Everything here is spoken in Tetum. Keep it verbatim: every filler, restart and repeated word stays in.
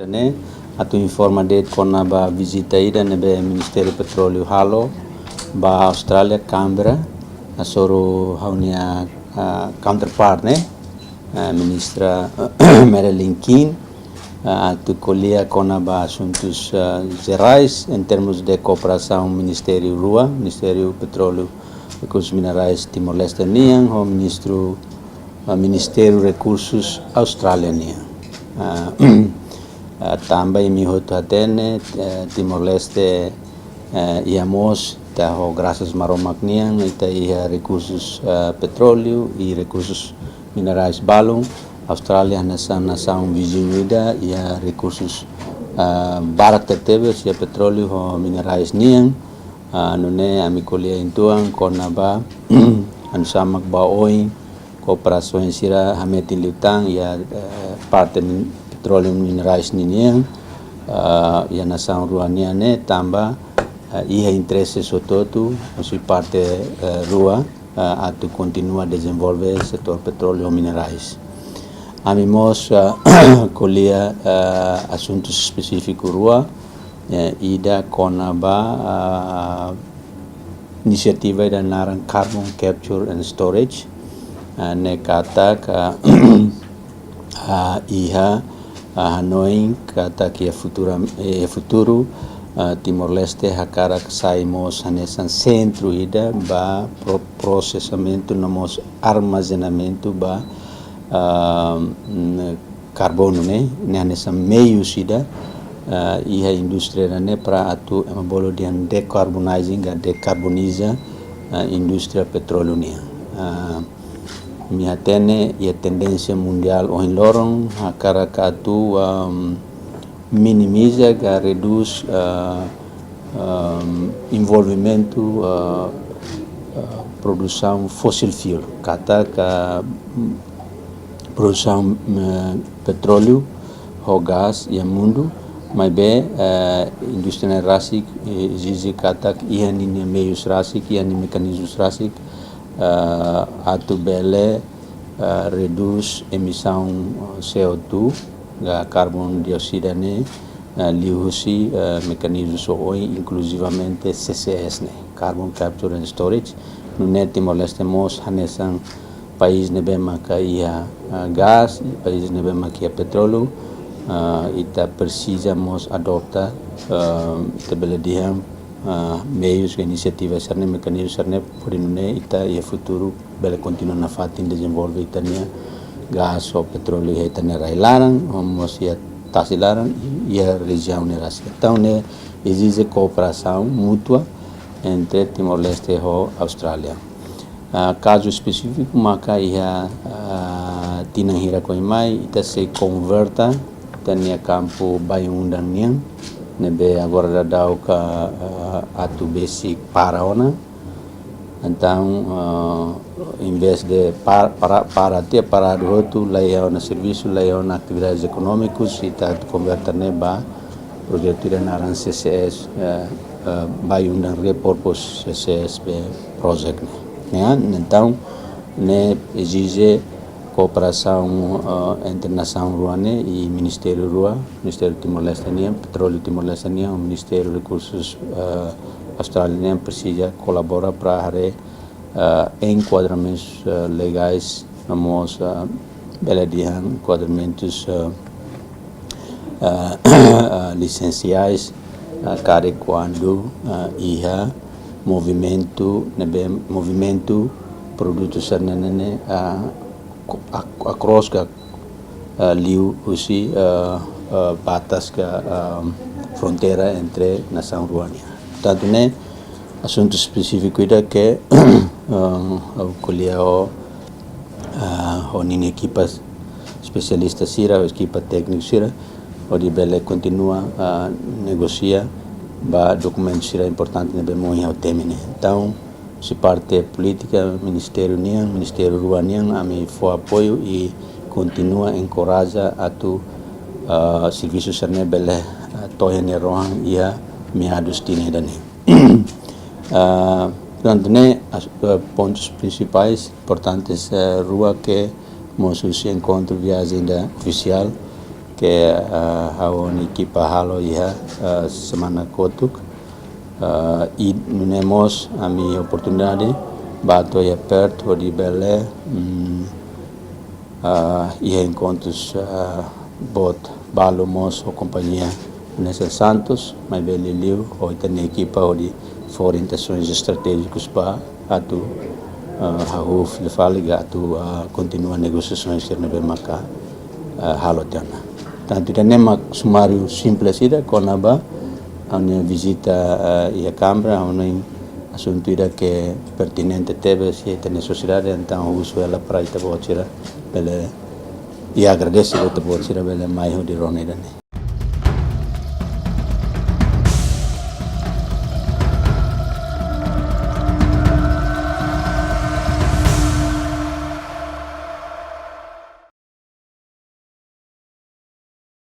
ne'e, atu informa de'it kona-ba vizita ida ne'ebé Ministériu Petróleu halo ba Austrália, Canberra, hasoru ha'u-nia, ah, counterpart ne'e, ah, Ministra Marilyn King, ah, atu ko'alia kona-ba asuntus, ah, jerais, em termos de kooperasaun ministériu rua, Ministériu Petróleu, Rekursus Minerais Timor-Leste nian, ho ministru, ah, Ministériu Rekursus Austrália nian. Ah, ah, tanba imi hotu hatene, eh, Timor-Leste, eh, iha mós, ita ho grasas Maromak nian, ita iha rekursus, eh, petróleu i rekursus minerais balun. Austrália hanesan nasaun viziñu ida, iha rekursus, eh, barak tebetebes, iha petróleu ho minerais nian. Ah, nune'e ami ko'alia uitoan kona-ba, anu samak ba oin, kooperasaun sira hametin liután iha, eh, parte min-, petróleu minerais ninian, ah, iha nasaun rua nian ne'e tanba, eh, iha interese hotu-hotu, husi parte, eh, rua, eh, atu kontinua dezenvolve setór petróleu minerais. Ami mós, eh, ko'alia, eh, asuntus espesífiku rua, eh, ida kona-ba, ah, inisiativa ida naran Carbon Capture and Storage, ah, ne'e katak, ah, ah, iha, ah, hanoin katak iha futura, eh, futuru, ah, Timor-Leste hakarak sai mós hanesan sentru ida ba pro-, prosesamentu no mós armazenamentu ba, ah, mm, karbonu ne'e, ne'e hanesan meius ida, ah, iha indústria ne'e para atu ema bolu dehan decarbonizing ka dekarboniza, ah, indústria petróleu nian. Ah, imi hatene iha tendénsia mundiál ohin loron, hakarak atu, am, minimiza ka redús, ah, am, envolvimentu, ah, ah, produsaun fossil fuel, katak, mm, produsaun, eh, petróleu ho gás iha mundu, maibé, eh, indústria ne'e rasik, eh, ezije katak iha ninia meius rasik, iha ninia mekanizmus rasik, eh, atu bele, eh, redús emisaun, eh, C O two, ka karbon dioksida ne'e, eh, liuhusi, eh, mekanizmu oioin, inkluzivamente C C S ne'e, Carbon Capture and Storage. Nune'e Timor-Leste mós hanesan país ne'ebé maka iha, ah, gás, país ne'ebé maka iha petróleu, ah, ita presiza mós adota, ah, ita bele dehan, ah, meius ka inisiativa sira-ne'e, mekanizmu sira-ne'e, hodi nune'e ita iha futuru bele kontinua nafatin dezenvolve ita-nia gás ou petróleu iha ita-nia rai laran, ou mós iha tasi laran, iha rejiaun ne'e rasik. Entaun, ne'e ezije kooperasaun mútua entre Timor-Leste ho Austrália. Ah, kazu espesífiku maka iha, ah, tinan hirak oin mai, ita sei konverta ita-nia kampu Bayu-Undan nian, ne'ebé agora daudaun, ah, atu besik para ona. Entaun, ah, em vez de par-, para, para, tiha paradu hotu, la iha ona servisu, la iha ona atividades ekonómikus, ita atu konverta ne'e ba projetu ida naran C C S, eh, eh, Bayu-Undan Repurpose C C S B Project ne'e. Ya, entaun, ne'e ezije kooperasaun, eh, entre nasaun rua ne'e i ministériu rua, Ministériu Timor-Leste nian, Petróleu Timor-Leste nian, Ministériu Rekursus, eh, Austrália nian presiza kolabora para haree, eh, enkuadramentus, eh, legais, no mós, eh, bele dehan enkuadramentus, eh, eh, eh, lisensiais, eh, karik kuandu, eh, iha movimentu, ne'ebé movimentu produtu sira-ne'e, eh, ko-, ak-, across ka, eh, liuhusi, eh, eh, batas ka, eh, fronteira entre nasaun rua nian. Portantu, ne'e asuntu espesífiku ida ke, eh, ha'u ko'alia ho, ah, ho ninia ekipa espesialista sira, ekipa tékniku sira, hodi bele kontinua, ah, negosia ba dokumentu sira importante ne'ebé mak ohin ha'u temi ne'e. Entaun, husi parte polítika, ministériu nian, ministériu rua nian, ami fó apoiu i kontinua enkoraja atu, ah, servisu sira-ne'e bele, ah, to'o iha nia rohan iha meadus tinan ida-ne'e. Ah, portantu, ne'e as-, ah, pontus prinsipais importantes, eh, rua ke mós husi enkontru viajen ida ofisiál, ke, ah, ha'u-nia ekipa halo iha, ah, semana kotuk. Ah, i nune'e mós ami oportunidade ba to'o iha Perth hodi bele, mm, ah, iha enkontrus, ah, boot balu mós ho kompañia Vanessa Santos, maibé liuliu ho ita-nia ekipa hodi fó orientasoens estratéjikus ba atu, ah, hahú fila fali ka atu, ah, kontinua negosiasoens sira ne'ebé maka, ah, halo tiha ona. Portantu, ida-ne'e mak sumáriu simples ida kona-ba ha'u-nia vizita, ah, iha Canberra, ha'u-nia asuntu ida ke pertinente tebes iha ita-nia sosiedade, entaun husu hela para ita-boot sira bele, i agradese ba ita-boot sira bele mai hodi rona ida-ne'e.